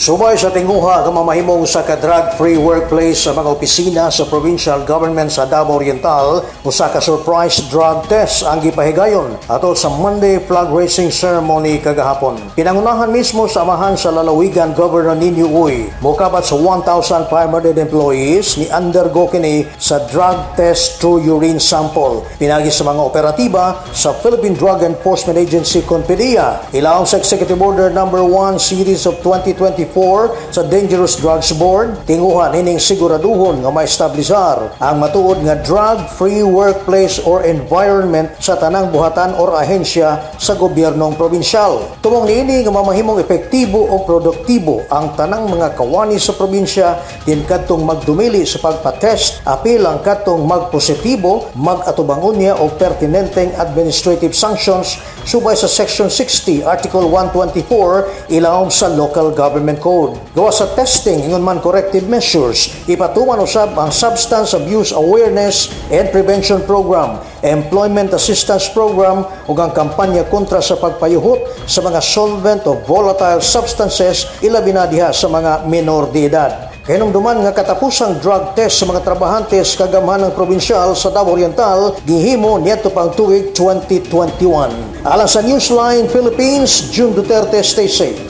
Subay sa tinguha nga mamahimong usa ka drug-free workplace sa mga opisina sa provincial government sa Davao Oriental, usa ka surprise drug test ang gipahigayon atol sa Monday flag raising ceremony kagahapon. Pinangunahan mismo sa amahan sa lalawigan, Governor Nino Uy, mokabat sa 1,500 employees ni undergo kini sa drug test through urine sample. Pinagi sa mga operatiba sa Philippine Drug Enforcement Agency kon PDEA. Ilawom sa Executive Order Number 1 Series of 2024 sa Dangerous Drugs Board, tinguhan ining siguraduhon nga maestablisar ang matuod nga drug-free workplace or environment sa tanang buhatan or ahensya sa gobyernong probinsyal. Tumong niini nga mamahimong epektibo o produktibo ang tanang mga kawani sa probinsya din kadtong magdumili sa pagpa-test, apil ang kadtong magpositibo, mag-atubang unya og pertinenteng administrative sanctions subay sa Section 60, Article 124 ilawom sa Local Government Code. Gawas sa testing, ingon man corrective measures, ipatuman usab ang Substance Abuse Awareness and Prevention Program, Employment Assistance Program ug ang kampanya kontra sa pagpayuhot sa mga solvent o volatile substances, ilabi na diha sa mga menor de edad. Kahinumduman nga katapusang drug test sa mga trabahante sa kagamhanang probinsyal sa Davao Oriental gihimo niadto pang tuig 2021. Alang sa Newsline Philippines, June Duterte, stay safe.